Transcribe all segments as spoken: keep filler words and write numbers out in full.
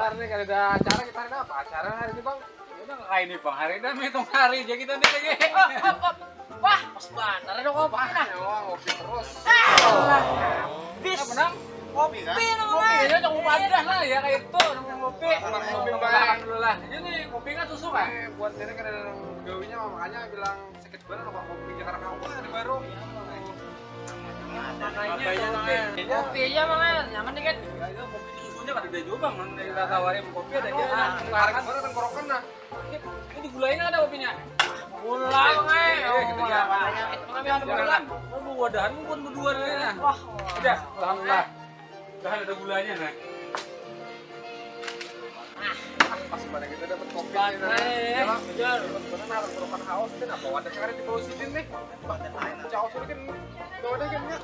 Hari ini kada ada acara, kita hari ini apa? Acara hari ini, Bang? Udah kayak ini, Bang. Hari ini hitung hari aja kita nih lagi. Wah, pas banget ada kopi nah. Wah, ngopi terus. Bis. Apa, Nang? Kopi, kan? Kopi namanya. Kopi aja cukup wadah lah ya, kayak itu, nang ngopi. Alhamdulillah. Alhamdulillah. Ini kopi kan susu, kan? Eh, buat ini kada ada gawinya, makanya bilang sakit banar, apa kopi Jakarta apa di baru. Kopi aja, Mang, nyaman dikit. Ya, kopi susunya kada ada jua, Bang, mun ditawari kopi ada aja. Nah, harga baru tenggorokan, nah. Ini digulainya ada kopinya. Gula, Mang, eh. Itu kami ada gula. Jangan. Waduh, wadahan pun berdua nih, nah. Wah. Udah, alhamdulillah. Udah ada gulanya, nah. Pas mana kita dapat kopi nih, nah. Eh, ya, lah. Betul. Pas mana, nah, tenggorokan haus, kenapa wadah kemarin di bawah sidin nih? Caos udah kan, udah, udah kan, ya.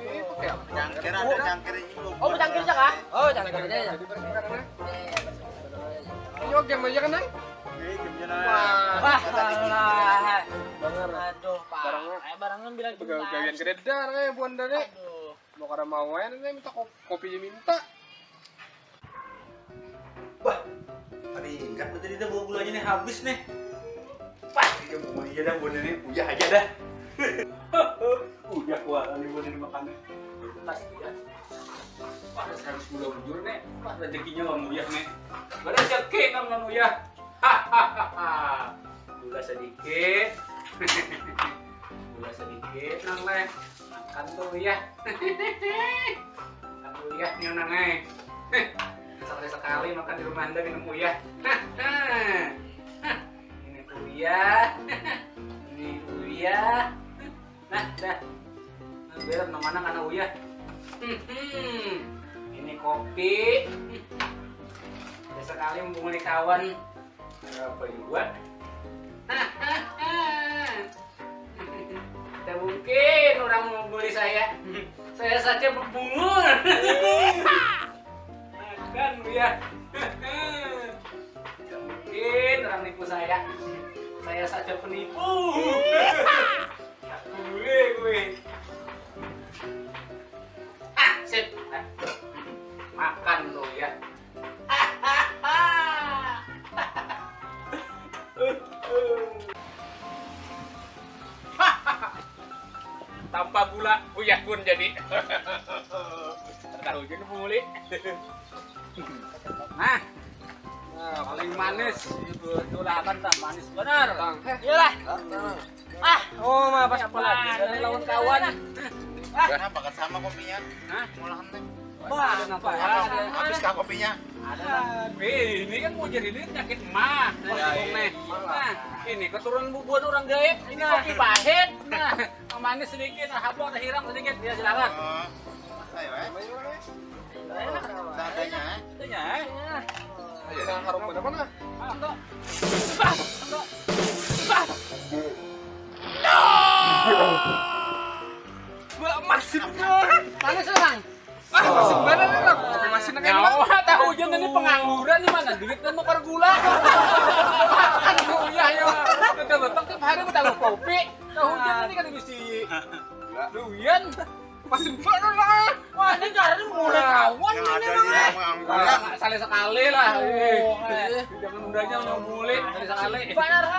Ini pakai apa? Cangkir ada, cangkir ini belum. Oh, cangkir aja kah? Oh, cangkir aja ya. Jadi, berarti karena ini oke aja kan, Nang? Ini gamenya, nah. Wah. Wah, alah. Banar. Aduh, Pak. Barangnya. Kayak barangnya bilang gawian gede dah, kayak buan dah, nih. Aduh. Mau kada mau, ya, nih, minta kop-, kopinya minta. Bah, kada ingat tadi dah bawa gulanya nih, habis nih. Wah, ini bunyi aja dah, bunyi ini uyah aja dah. Uyah, wah, ini bunyi makannya. Pas, uyah. Wah, harus gula bujur nih. Wah, rezekinya Bang Uyah nih. Rezeki Bang Uyah. Hahaha. Gula sedikit. Gula sedikit, Nang, leh. Makan tuh, Uyah. Makan tuh, Uyah, nih, Nang, eh. Sekali-sekali makan di rumah Anda minum Uyah. Ini tuh Uyah. Ini tuh Uyah. Nah, dah. Nah, biar nang mana kana Uyah. Hmm, ini kopi. Ya, sekali mumpung kawan. Ada apa juga? Tidak mungkin orang mau beli saya. Saya saja bebungul. Makan, Uyah. Tidak mungkin orang nipu saya. Saya saja penipu. Boleh gue. Ah, sip. Makan tuh ya. Tanpa gula, uyah pun jadi. Tahu juga punguli. Nah, nah, paling manis. Itu lah kan tak manis benar. Iyalah. Ah, oh, mah pas apa lagi? Dari lawan kawan. Ah, kenapa kan sama kopinya? Hah? Mulahan teh. Wah, ada napa? Habis kah kopinya? Ada. Eh, ini kan mau jadi ini penyakit emak. Nah, ini keturunan bubuhan orang gaib. Ini kopi pahit. Nah, yang manis sedikit, nah, habang ada hirang sedikit. Ya, silakan. Oh. Ayo, eh. Seadanya, eh. Seadanya, eh. Ayo, nah, harum mana, mana? Ah, enggak. Bah, enggak. Bah. Bah, masih bener. Panas, Bang. Ah, masih bener, Bang. Masih nengah. Nyawa tahu hujan ini pengangguran di mana? Duit dan nukar gula. Kan uyah ya. Kita betok tiap hari kita kopi. Tahu hujan ini kan bisi. Duyan. Masih bener lah. Wah, ini karena mulai kawan ini, Bang, eh. Pengangguran. Sekali-sekali lah. Oh, eh. Jangan undanya mau mulai sekali-sekali. Bener, ha?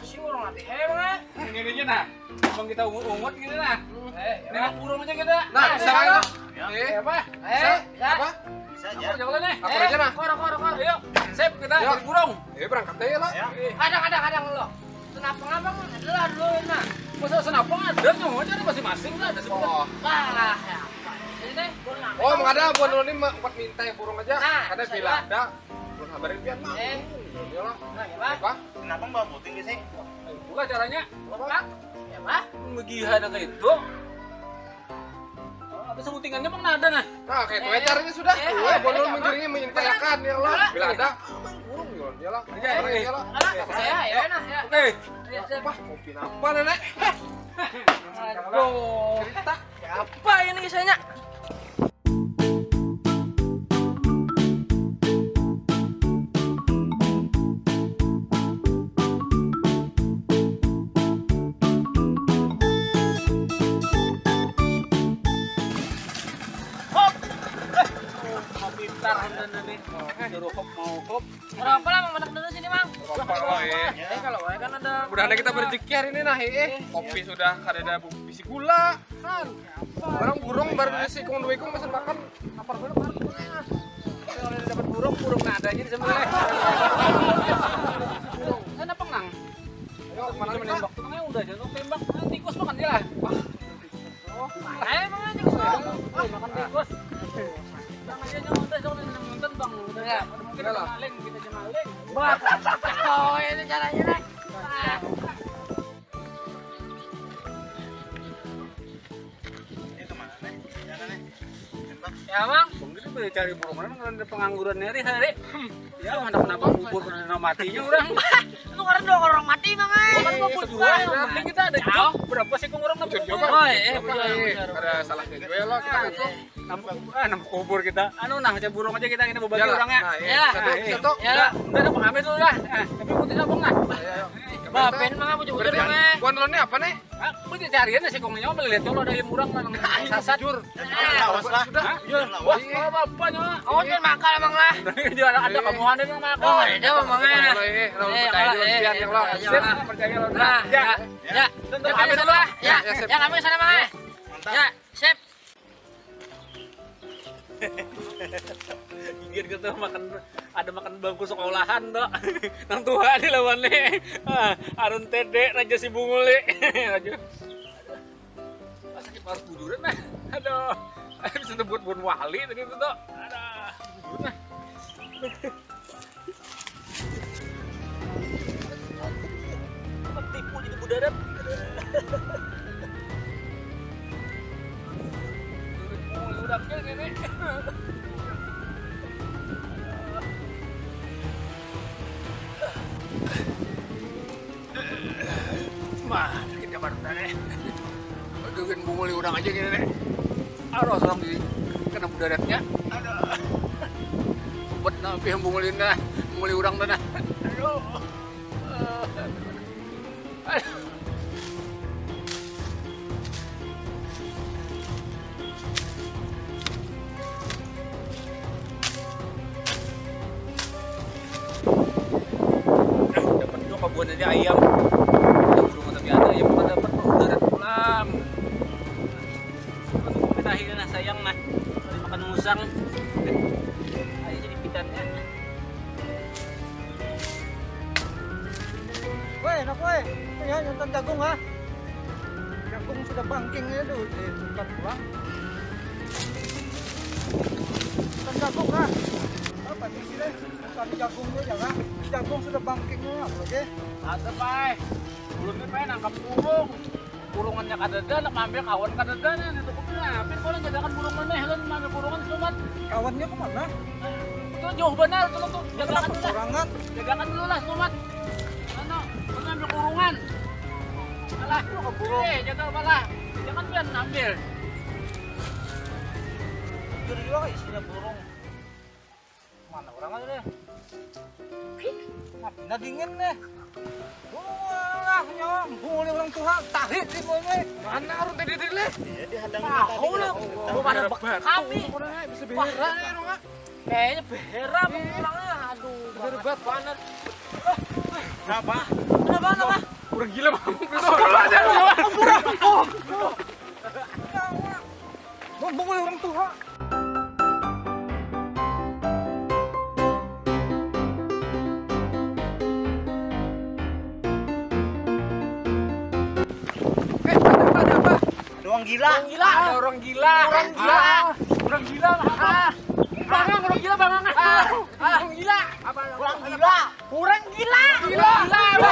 Masih orang hati, hei, Bang, eh. Ini aja, nah. Bang, kita ungut-ungut gini, nah. Eh, ini burung aja kita. Nah, bisa, Bang. Eh, apa? Eh, bisa. Apa? Bisa aja. Jangan nih. Akur aja, nah. Kor, kor, kor. Ayo, sip, kita jadi burung. Eh, berangkat aja lah. Kadang, kadang, kadang lo. Senapang abang adalah dulu, nah. Masa senapang ada, nyawa aja ada masing-masing lah, ada sebuah. Oh. Lah, ya, apa? Ini teh, burung apa? Oh, emang ada, buat lo nih, empat minta yang burung aja. Nah, karena bisa bila ada, belum kabarin pian, Mak. Eh. Iyalah. Nah, ya, Pak. Apa? Senapang bawa puting di sini. Itulah caranya. Apa? Ya, Pak. Begihan kayak itu. Ada sebutingannya, Bang, nada, nah. Nah, kayak itu caranya sudah. Eh, boleh mencurinya, mengintayakan, ya Allah. Bila ada, aman, burung, ya Allah. Iya, iya. Saya, ya, nah, ya. Oke. Wah, kopi apa, Nenek? Aduh. Cerita. Ya, apa ini kisahnya? Hop! Eh, kopi Tar, nih. Suruh hop, mau hop. Berapa lama manak dulu sini, Mang? Apa lo, eh? Eh, kalau wae kan ada. Mudahan kita berjeki hari ini, nah, eh. Kopi sudah kada ada bu-, bisi gula. Kan. Barang burung baru diisi ikung dua ikung pesan makan. Lapar banget, lapar banget. Kalau dapat burung, burung nada aja di sebelah. Sana pengang. Ayo, mana menembak? Penangnya udah aja, tuh tembak. Nah, tikus makan dia lah. Wah. Oh, eh, emang aja tikus. Oh, makan tikus. Bang aja nyontek, soalnya nonton, Bang. Udah ya, mungkin ada maling, kita aja maling. Bah, oh, itu caranya, nah. Ini kemana nih? Jalan nih. Tembak. Ya, Bang. Bang, kita boleh cari burung mana kalau ada pengangguran hari-hari. Ya, mana kenapa kubur, mana matinya orang. Itu karena dua orang mati, Bang, eh. Bukan apa-apa juga. Yang penting kita ada job. Berapa sih kong orang dapat job? Oh, eh, eh, benar, benar. Ada salahnya juga ya, lo, kita itu. Nambah, ah, nambah kubur kita. Anu, nah, macam burung aja kita, kita berbagi orangnya. Nah, iya. Ya. Satu, satu. Ya. Udah, udah, Bang, ambil dulu lah. Ah, tapi putih apa, Bang, nah? Ayo, ayo. Bapen, Bang, apa juga, Bang, eh. Buan lo nih apa nih? Ah, aku dicarian ya si kongnya, melihat kalau ada yang murang, nang sasat. Jujur. Awas lah. Hah? Jujur. Lawas. Iya, apa-apa, nyawa. Awas, kan makal, Bang, lah. Juara ada kamu, ada yang makal. Oh, ada, Bang, eh. Kalau, eh, kalau, eh, percaya kalau, eh, biar yang lo, eh, sip, percaya lo. Nah, ya. Ya. Ya. Tentu kami sana, lah. Ya, ya, sip. Ya, kami sana, Bang, eh. Mantap. Ya, sip. Gigian kita makan, ada makan bangku sekolahan, tuh. Nang tua di lawannya. Ah, Arun T D, Raja si Bunguli. Raja. Ah, sakit parut bujuran, nah. Aduh. Bisa nyebut Bun Wali tadi itu, tuh. Aduh, bujuran, nah. Tipu jadi budarat. Udah, udah, ini. Mah, sakit gambar tadi. Aduh, kan bunguli urang aja gini nih. Aduh, orang di kena budaratnya. Aduh. Buat napi yang bunguli nah, bunguli urang tuh nah. Aduh. Aduh. Dapat juga kabuan aja ayam. Ada burung tapi ada ayam, bukan dapat, darat pulang. Untuk kita akhirnya, nah, sayang, nah. Makan musang. Ayo jadi pitannya. Weh, nak, weh. Ya, nonton jagung, ah. Jagung sudah bangking ya, tuh, di tempat pulang. Nonton jagung, ah. Apa nih sih, deh? Nonton jagung tuh, jangan. Jagung sudah bangking ya, apa lagi? Ada, Pai. Belum nih, Pai, nangkap burung. Kurungannya kadada, nak mampir kawan kadada nih, nih tukupnya. Pin, kau jagakan burung mana, lan, mana kurungan, Sumat? Kawannya ke mana? Itu jauh banar, itu tuh. Jagakan dulu lah. Sorangan. Jagakan dulu lah, Sumat. Anu, mana ambil kurungan? Alah, eh, jaga apalah. Jangan pian ambil. Jujur juga isinya burung. Mana orang aja deh. Nah, dingin deh. Walah, nyawa, bunguli orang tuha, tarik di bawah. Mana orang tadi, tadi, leh? Iya, dihadang. Tahu lah, belum ada bak kami. Orangnya bisa behera nih, orang, ah. Kayaknya behera orangnya. Aduh, bener banget. Kenapa? Kenapa, kenapa? Orang gila, Bang. Astagfirullahaladzim. Ampun, ampun. Ngomong oleh orang tua. Eh, ada apa, ada apa? Ada orang gila. Orang gila. Orang gila. Ah, orang gila lah. Ah. Bangang, orang gila, bangang. Ah, ah. Orang gila. Apa? Orang gila. Orang gila. Gila. Gila.